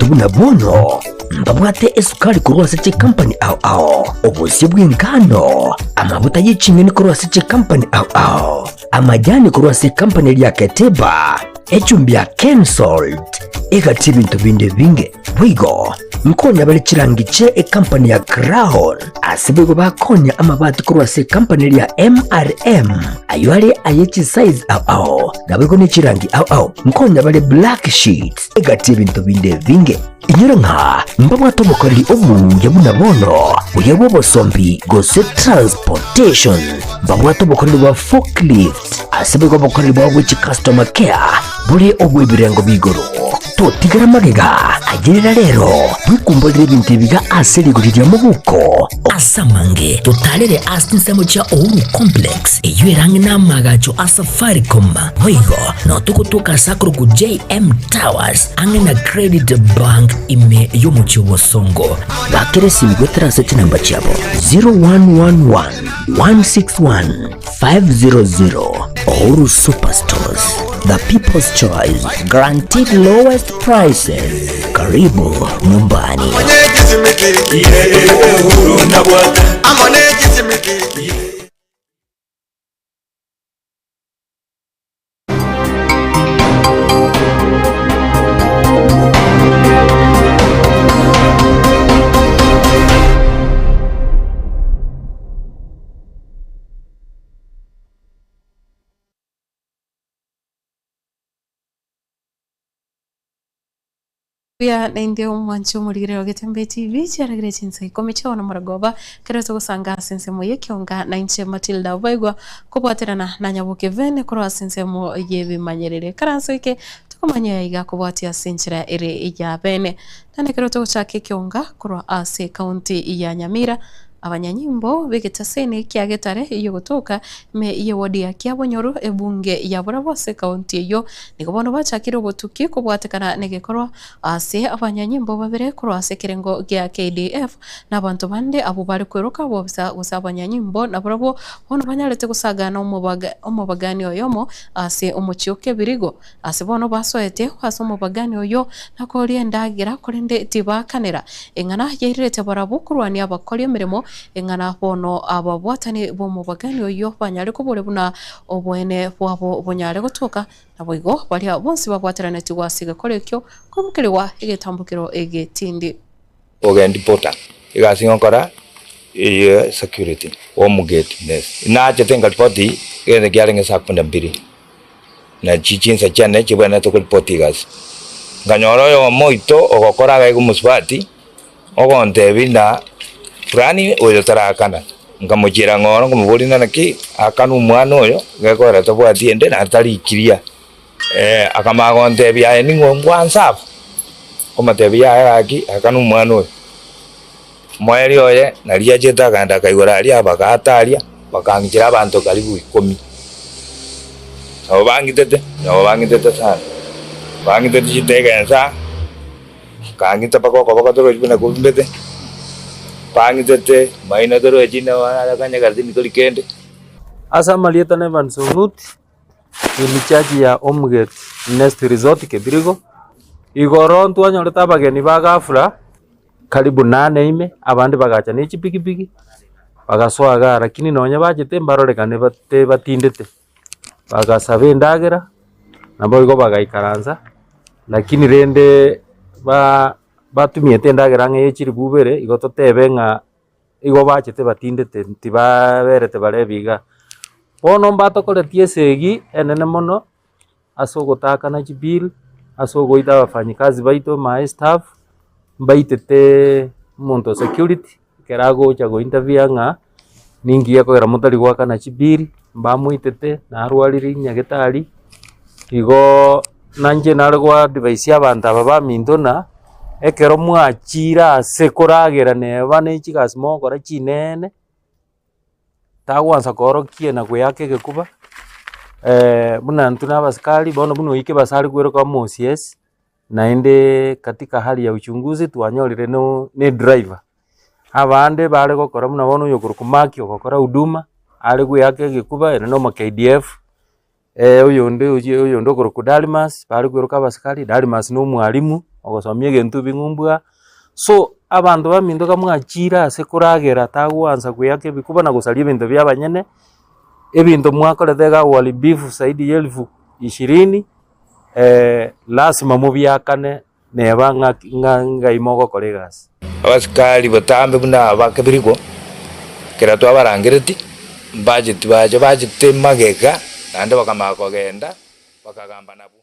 ebinto buna bono, mbabwate esukari korwa ase chikampani ao ao, obosie bw'engano, amabuta ye ching'eni korwa ase chikampani ao ao, amajani korwa ase ekampani eria Keteba, echumbi ya Kensalt, egati ebinto binde ebinge. Boigo nkonya bare chirangi chie ekampani ya Crown, ase boigo bakonya amabati korwa ase ekampani eria MRM, ayio are aye chisize ao ao, naboigo ne chirangi ao ao. Nkonya bare black sheets, egati ebinto binde ebinge. Inyora ng'a mbabwate obokoreri obuya buna bono, buya bw'obosombi gose transportation. Mbabwate obokoreri bwa forklift, ase boigo obokoreri bwabo bwe chicustomer care bore obw'ebirengo b'igoro. Totigera magega, ayerera rero, bwekumborere ebinto ebiga ase rigori ria mobuko. Ase amange, totarere ase chinsemo chia Uhuru Complex, eyio ere ang'e n'amaagacho a Safaricom. Boigo, nao togotoka ase akorokwa JM Towers, ang'e na Credit Bank ime y'omochie o Bosongo. Bakera esimi goetera ase chinamba chiabo 0111 161 500. Uhuru Superstores, the people's choice, guaranteed lowest prices. Karibu nyumbani. Buya naende omwanche omorigere o Getembe TV chiaragire chinsa ikomi chia bono morogoba ekero togosanga ase ensemo y'ekionga na inche Matilda Obaigwa kobwaterana na Nyaboke Vene korwa ase ensemo y'ebimanyereri. Ekaranso eke tokomanya iga kobwatia ase enchera ere ya bene. Naende ekero togochaka ekionga korwa ase ekaunti ya Nyamira Abanyanyimbo b'egetaseni kia Getare ey'ogotoka ime y'ewodi ya Kiabonyoru, ebunge ya Burabwo ase ekaunti eyio, nigo bono bachakire obotuki kobwatekana negekorwa ase abanyanyimbo babere korwa ase ekerengo gia KDF na abanto bande abwo bare kweroka bobisa gose abanyanyimbo nabarabwo bono banyarete gosagana omobagani oyomo ase omochie o Kebirigo. Ase bono basoete ase omobagani oyio na koria endagera, korende tibaakanera eng'ana yairerete barabwo korwania abakori emeremo, eng'ana bono ababwatani b'omobagani oyio banyare koboria buna oboene bwabo bonyare gotoka, naboigo baria bonsi babwateranetigwe ase egekoro ekio koimokerigwa egetambokero egetindi. Ogendi porter, egasi ngokora eye security omogate nurse. Nachete nkaripoti egento kiarenge saa kumi na mbili, nachi chinsa chiane chibwenerete koripoti egasi. Nkanyora oyomo oito ogokora agaika omosubati, ogontebia ng'a fulani oyo tarakana. Nkamochiera ng'oro nkamoboria ng'a naki akane omwana oyo, gekogera tabwati ende naende tarikiria. Akamanya gontebia, Aye ning'o ngwansa aba? Nkomotebia, Yaya gaki, aka nomwana oyo. Omoerio oye nario achete akagenda akaigora aria, bagaata aria, bakang'ichera abanto karibu ikomi. Nabo bang'itete, nabo bang'itete sana, bang'itete chitege ensa, bakang'ita mpaka okoboko torochi buna kobimbete, bang'itete maino torochi nabo tindi kende. Ase amarieta na Evans Onuti. In charge ya Omgate Nest Resort Kebirigo, igoro ntwanyorete abageni ba ghafla karibu nane ime, abande bagacha ne chipikipiki bagasoa igaa lakini nonye bachete mbarorekane bate batindete, bagasaba endagera naboigo bagaikaransa, lakini rende ba batumiete endagera ang'e ya chilifu ibere igo totebe ng'a. Igo bachete batindete tibaberete bare iga. Bono mbatokoretie esegi enene mono ase ogotaakana chibill, ase ogoita abafanyikazi baito my staff, mbaitete omonto o security ekero agocha go interfere ng'a ninki gekogera motari goakana chibill, mbamoitete narwarire nyagetari, igooo nainche nare go advise abanto aba baminto ng'a. Ekero mwachire ase koragera neba ne chigasi mogokora chineene, tagwansa koorokia na goeaka egekuba, buna intwe na abasikari bono buna oike basare kweroka omo OCS, naende katika hali ya uchunguzi twanyorire no na edriver. Abande bare gokora buna bono oyo okorokwa Mark ogokora huduma, are goeaka egekuba ere na omo KDF. Oyonde oyio oyonde okorokwa Dalmas, bare kweroka abasikari, Dalmas na omwalimu, ogosomia egento ebing'umbwa. So, abanto baminto kamwachire ase koragera tagwansa koyaka ebikuba na gosaria ebinto bia abanyene, ebinto mwakorete iga uharibifu zaidi ya elfu ishirini, lasima mobiakane neba ng'aki ng'a ng'ai mogokora egasi. Abasikari botambe buna aba kebiriko, ekero twabarangeretie, mbacheti bacha bachete magega, naende bakamanya kogenda, bakagamba nabwo.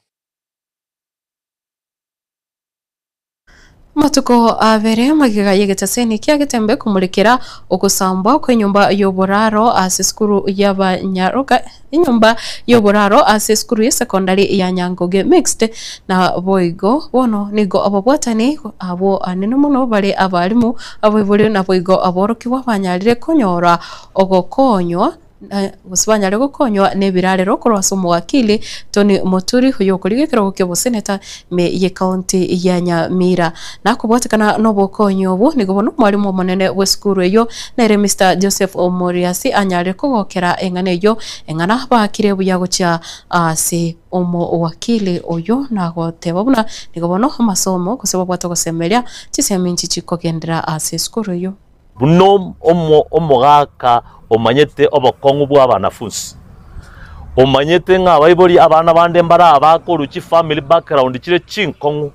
Amatuko abere magega y'egetaseni kia Getembe komorekera ogosambwa kw'enyomba y'oboraro ase esukuru y'abanyaroka enyomba y'oboraro ase esukuru y'esekondari ya Nyangoge Mixed na boigo bono nigo ababwatani abwo anene mono bare abalimu abaibori naboigo aborokigwa banyarire konyora ogokonywa Gose banyare gokonywa nebirarero korwa ase omowakili Tony Muturi oyokorigia ekerogo ki'oboseneta ime y'ecounty ya Nyamira. Nakobwatekana nobokonyi obwo nigo bono omwalimu omonene bw'esukuru eyio nere Mister Joseph Muriasi anyarire kogokera eng'ana eyio eng'ana baakire buya gochia ase omowakili oyio nagoteba buna nigo bono amasomo gose babwate ogosemeria chisemi nchichi kogenderera ase esukuru eyio. Buna omogaka omanyete obokong'u bw'abanafunsi, omanyete ng'a abaibori abana bande mbare abakorwa chifamily background chire chinkong'u,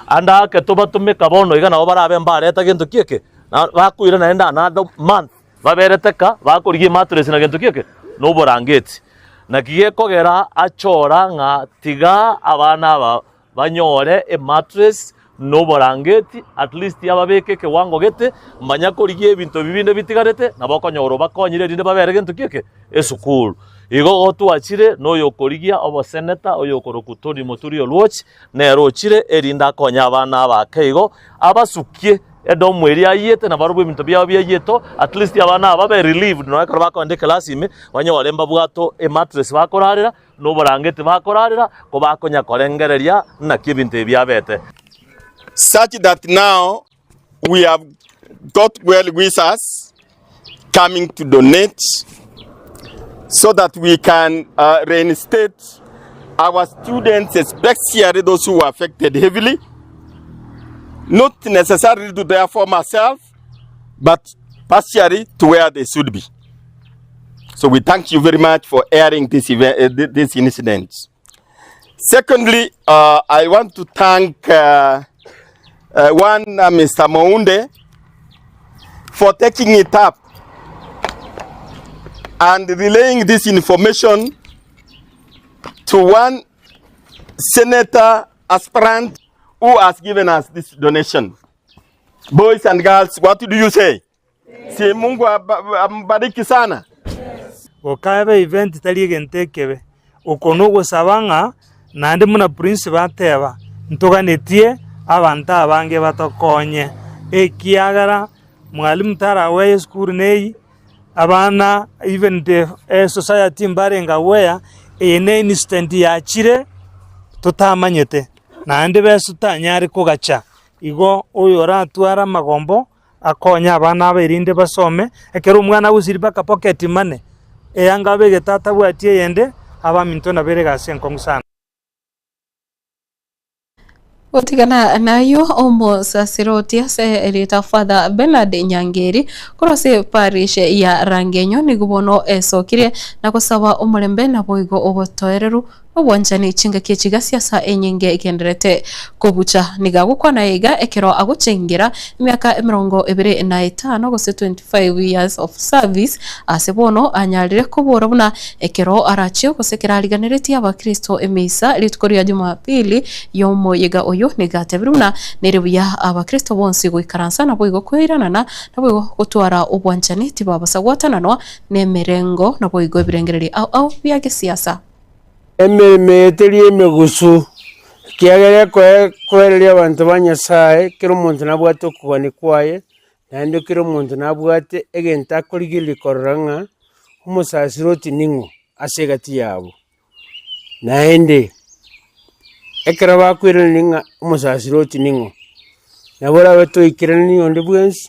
ande ake tobatomeka bono iga nabo barabe mbareta gento ki eke, na bakoira naende another month baberete ka bakorigia emattress na gento ki eke, na oborangeti. Naki gekogera achora ng'a tiga abana aba Banyore emattress na oborangeti, at least ababeke ekewango gete, manya korigia ebinto ebi binde bitigarete, nabo okonyora obakonyire erinde babere gento ki eke? Esukuru. Igo gotwachire na oyokorigia oboseneta oyokorokwa Tony Muturi Oluoch, nere ochire erinde akonye abana aba ake igo, abasukie edomu eria ayiete na barobwo ebinto biabo biayietwe, at least abana aba babe relieved nonya ekero bakogenda ekelasi ime, banyore mbabwate emattress bakorarera, Noborangeti bakorarera, kobakonya korengereria naki ebinto ebi biabete. Such that now we have got well wishers coming to donate so that we can uh, reinstate our students, especially those who were affected heavily, not necessarily to their former self, but partially to where they should be. So we thank you very much for airing this event, uh, this incident. Secondly, uh, I want to thank uh, uh, one uh, Mr. Mounde for taking it up and relaying this information to one senator aspirant who has given us this donation. Boys and girls, what do you say? Si Mungu ambariki sana. Gokaeba event tari egento ekebe. Oko nogosaba ng'a naende buna Prince bateba, ntoganetie abanto abange batokonye, ekiagera mwalimu taragweye esukuru neyio, abana even the society mbarenge aware, eye ne incident yachire totamanyete, naende besa totanyare kogacha. Igo oyoratware amagombo akonye abana aba erinde basome, ekero omwana agosiri mpaka pocket money, eyanga abegete atabwati eyende, abaminto nabere egasi enkong'u sana. Gotigana nayio omosasiroti ase erieta Father Bernard Nyangeri korwa ase parish ya Rangenyo nigo bono esokirie na gosaba omorembe naboigo obotoereru Obwanchani chingaki echi gasiasa enyinge egendererete kobucha. Nigo agokwana iga ekero agochengera emiaka emerongo ebere na etano gose 25 years of service ase bono anyarire kobora buna ekero arachie gose ekero ariganeretie abakristo emisa rituko ria Jumapili y'omoyega oyo nigo atebire buna nere buya abakristo bonsi goikaransa naboigo koiranana naboigo gotwara obwanchani tibabasa gwatananwa nemerengo naboigo ebirengererio ao ao bia gesiasa. Emeremo eye teri emegusu, ekiagera ekoereria abanto ba Nyasaye, kera omonto nabwate okogania kwaye, naende kera omonto nabwate egento akorigereria korora ng'a omosasiroti ning'o ase egati yabo. Naende, ekero bakoiraneria ng'a omosasiroti ning'o, nabo orabe toikeranie onde bwensi,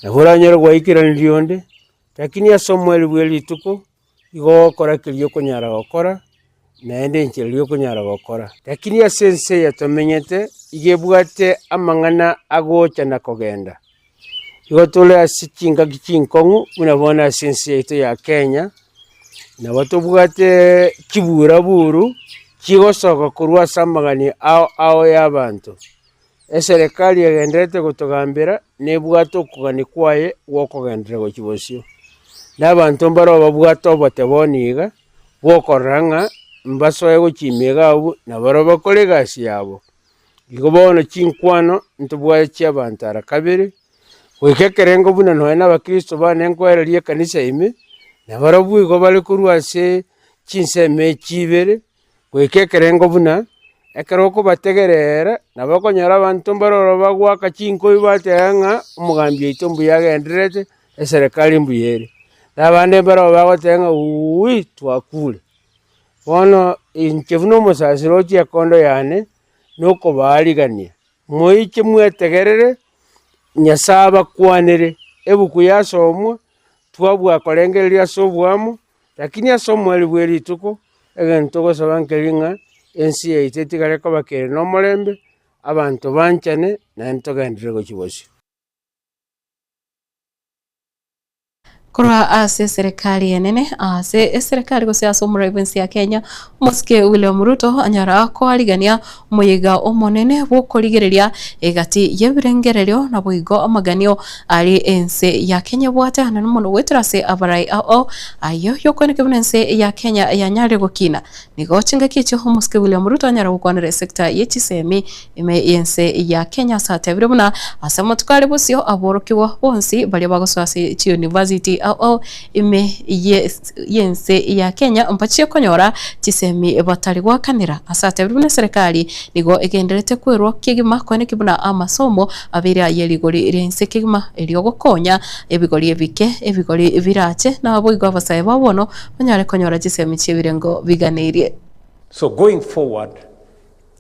nabo oranyore gwaikeraneria onde, lakini ase omoerio bwe rituko. Igo ogokora keria okonyara gokora, naende enchera eria okonyara gokora. Lakini ase ense eye tomenyete, iga ebwate amang'ana agocha na kogenda. Igo tore ase chingaki chinkong'u buna bono ase ense yaito ya Kenya, nabo tobwate chiburaburu chigosoka korwa ase amagani ao ao ya abanto. Eserekari egendererete gotogambera nebwate okogania kwaye gwokogenderera gochia bosio. Na abanto mbaro babwate oboteboni iga, bwokorora ng'a mbasoe gochia ime iga abwo, nabarabwo bakore egasi yabo. Igo bono chinkwano ntobwate chi'abanto ara kabere, goika ekerengo buna nonya na abakristo bane nkoereria ekanisa ime, nabarabwo igo bare korwa ase chinsemo echi ibere, goika ekerengo buna, ekero okobategerera, nabo okonyora abanto mbare ororo bagoaka chinkoi bateba ng'a omogambi oito mbuya agendererete, eserekari mbuya ere. Na abande mbare ororo bagoteba ng'a uuwi twakure. Bono inche buna omosasiro ochia ekondo yane, nokobaarigania, moiche mwetegerere, Nyasae abakwanere, ebuku yasomwa, twabua korengereria ase oboamo, Lakini ase omoerio bwe rituko, egento togosaba nkeri ng'a ense yaito etigare koba kere nomorembe, abanto banchane, naende togenderere gochia bosio. Korwa ase eserekari enene ase eserekari gose ase omorai bw'ense ya Kenya omosike William Ruto anyara koarigania omoyega omonene bw'okorigereria egati y'ebirengererio naboigo amaganio Aria ense ya Kenya ebwate anene mono goetera ase abarai ao ayio y'okweneka buna ense ya Kenya yanyarire gokina. Nigo chingaki echio omosike William Ruto anyare gokwanera esecta ye chisemi ime y'ense ya Kenya ase atebire buna ase amatuko are bosio aborokigwa bonsi baria bagosoa ase chiuniversity ao ao ime y'ense ya Kenya mbachie konyora chisemi batari goakanera. Ase atebire buna eserekari nigo egendererete kwerwa kegima koeneki buna amasomo abeire aye rigori ria inse kegima erio gokonya ebigori ebike ebigori birache naboigo abasae ba bono banyare konyora chisemi chi'ebirengo biganeirie. So going forward,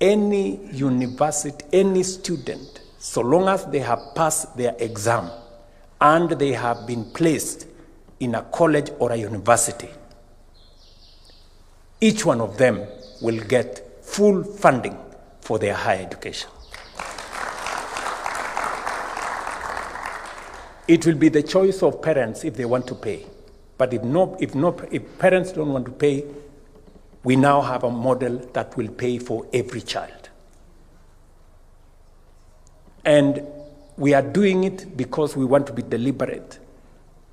any university, any student, so long as they have passed their exam and they have been placed in a college or a university, each one of them will get full funding for their higher education. It will be the choice of parents if they want to pay. But if, no, if, no, if parents don't want to pay, we now have a model that will pay for every child. And we are doing it because we want to be deliberate.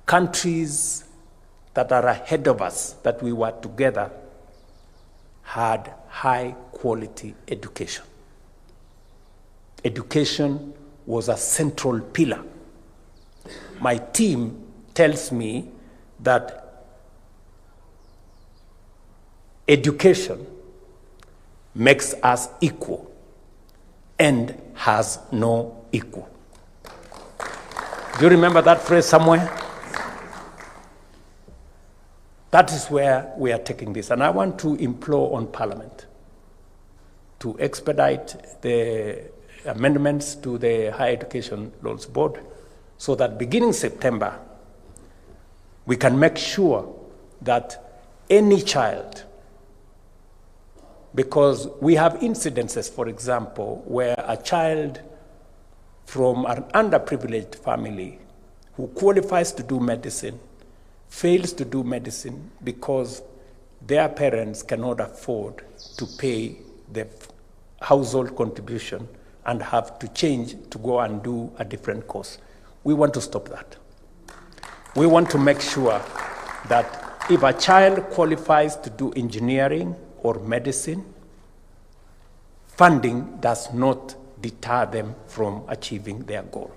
Countries that are ahead of us, that we were together, had high quality education. Education was a central pillar. My team tells me that education makes us equal and has no equal. Do you remember that phrase somewhere? That is where we are taking this. And I want to implore on Parliament to expedite the amendments to the Higher Education Loans Board so that beginning September, we can make sure that any child, because we have incidences, for example, where a child from an underprivileged family who qualifies to do medicine fails to do medicine because their parents cannot afford to pay the household contribution and have to change to go and do a different course. We want to stop that. We want to make sure that if a child qualifies to do engineering or medicine, funding does not deter them from achieving their goal.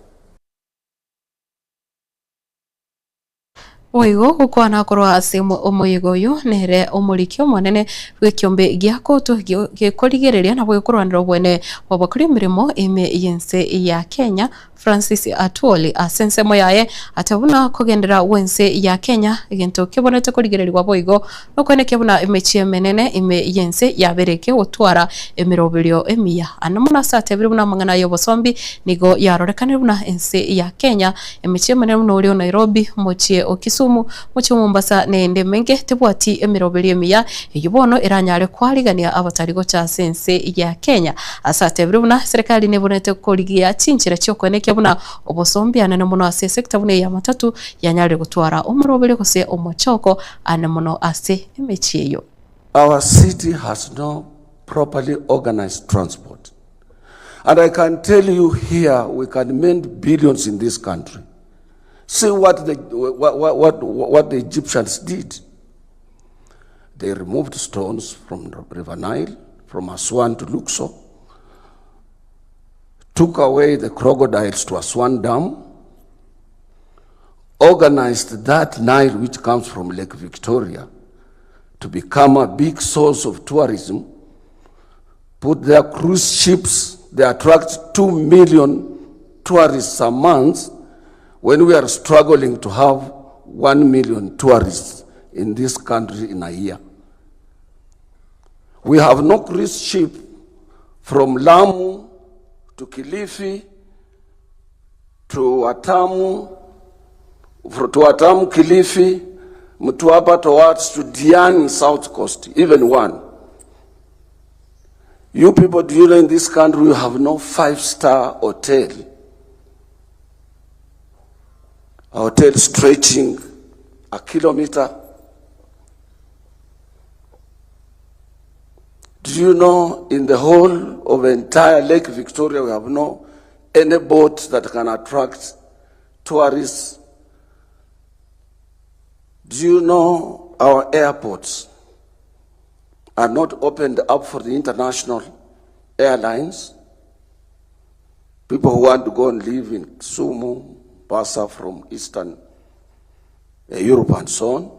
Boigo gokwana korwa ase omoyega oyo nere omoriki omonene bw'ekiombe gia kotu gekorigereria na bwekorwanera obwene bw'abakori emeremo ime y'ense ya Kenya Francis Atwoli ase ensemo yaye ateba buna kogenderera gw'ense ya Kenya egento kebonete korigererigwa boigo nokwenekia buna emechie emenene ime y'ense yabereke gotwara emeroberio emiya. Ande mono ase atebire buna amang'ana y'obosombi nigo yarorekanire buna ense ya Kenya Emechie emenene buna oria o Nairobi, omochie o Kisumu. Kisumu, mochie o Mombasa na ende emenge tebwati emeroberio emiya eyio bono eranyare koarigania abatari gocha ase ense ya Kenya. Ase atebire buna serikali nebonete korigia chinchera chiokoenekia buna obosombi anene mono ase esecta buna eya matatu yanyarire gotwara omoroberio gose omochoko ane mono ase emechie eyio. Our city has no properly organized transport. And I can tell you here, we can mend billions in this country. See what the, what, what, what the Egyptians did. They removed stones from the River Nile, from Aswan to Luxor, took away the crocodiles to Aswan Dam, organized that Nile, which comes from Lake Victoria, to become a big source of tourism, put their cruise ships, they attract 2 million tourists a month when we are struggling to have 1 million tourists in this country in a year. We have no cruise ship from Lamu to Kilifi to Watamu, to Watamu, Kilifi, Mtwapa towards to Diani, South Coast, even one. You people, do you know in this country you have no five-star hotel? A hotel stretching a kilometer. Do you know in the whole of entire Lake Victoria we have no any boat that can attract tourists? Do you know our airports are not opened up for the international airlines? People who want to go and live in Kisumu, Basa from Eastern Europe and so on.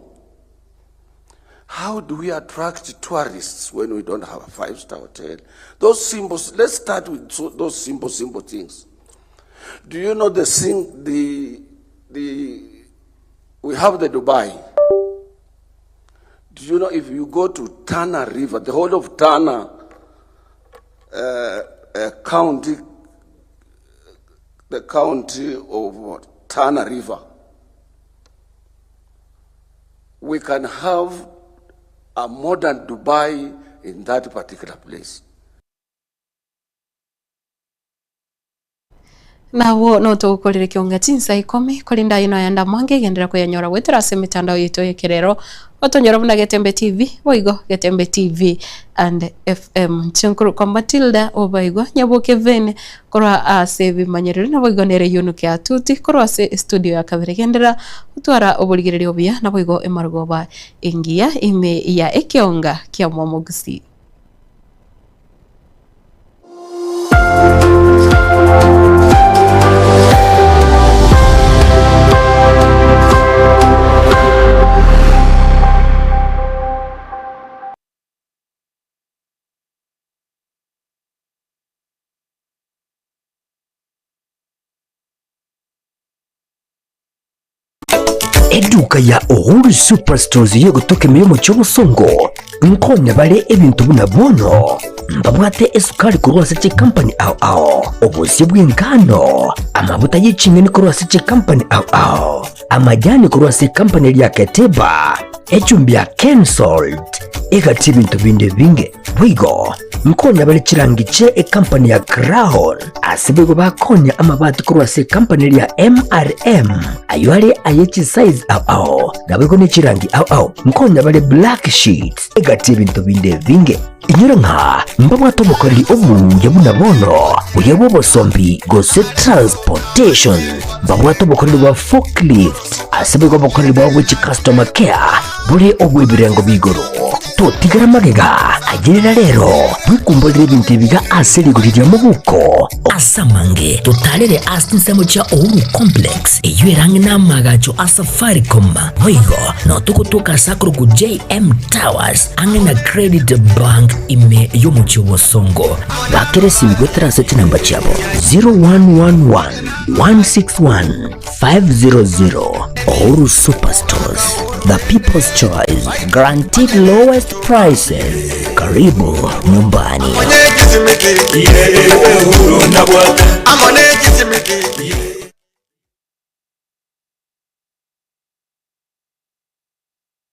How do we attract tourists when we don't have a five-star hotel? Those symbols, let's start with so, those simple, simple things. Do you know the thing, the, the, we have the Dubai. Do you know if you go to Tana River, the whole of Tana uh, uh, County, the county of Tana River, we can have a modern Dubai in that particular place. Nabwo notogokorera ekionga chinsa ikomi, korende aye noyande amange genderera koyanyora goetera ase emetandao yaito y'ekerero, otonyore buna Getembe TV, boigo Getembe TV and FM. Inche nkorokwa Matilda Obaigwa Nyaboke Vene korwa ase ebimanyereri naboigo nere Yunuke Atuti korwa ase estudio ya kabere genderera gotwara oborigereria obuya naboigo emarogoba engiya ime ya ekeonga kia Mwamogusii. Eduka ya Uhuru Superstores y'ogotoka emeremo chi'obosongo nkonya bare ebinto buna bono mbabwate esukari korwa ase chikampani ao ao, obosie bw'engano, amabuta ye ching'eni korwa ase chikampani ao ao, amajani korwa ase ekampani eria ya Keteba, echumbi ya Kensalt, egati ebinto binde ebinge. Boigo nkonya bare chirangi chie ekampani ya Crown, ase boigo bakonya amabati korwa ase ekampani eria ya MRM, ayio are aye chisize ao ao, naboigo ne chirangi ao ao. Nkonya bare black sheets, egati ebinto binde ebinge. Inyora ng'a mbabwate obokoreri obuya buna bono, buya bw'obosombi gose transportation. Mbabwate obokoreri bwa forklift, ase boigo obokoreri bwabo bwe chicustomer care bore obw'ebirengo b'igoro. Totigera magega, ayerera rero, bwekumborere ebinto ebiga ase rigori ria mobuko. Ase amange, totarere ase chinsemo chia Uhuru Complex, eyio ere ang'e n'amaagacho a Safaricom. Boigo, noo togotoka ase akorokwa JM Towers, ang'e na Credit Bank ime y'omochie o Bosongo. Bakera esimi goetera ase chinamba chiabo 0111 161 500. Uhuru Superstores, the people's choice, guaranteed lowest prices. Karibu nyumbani.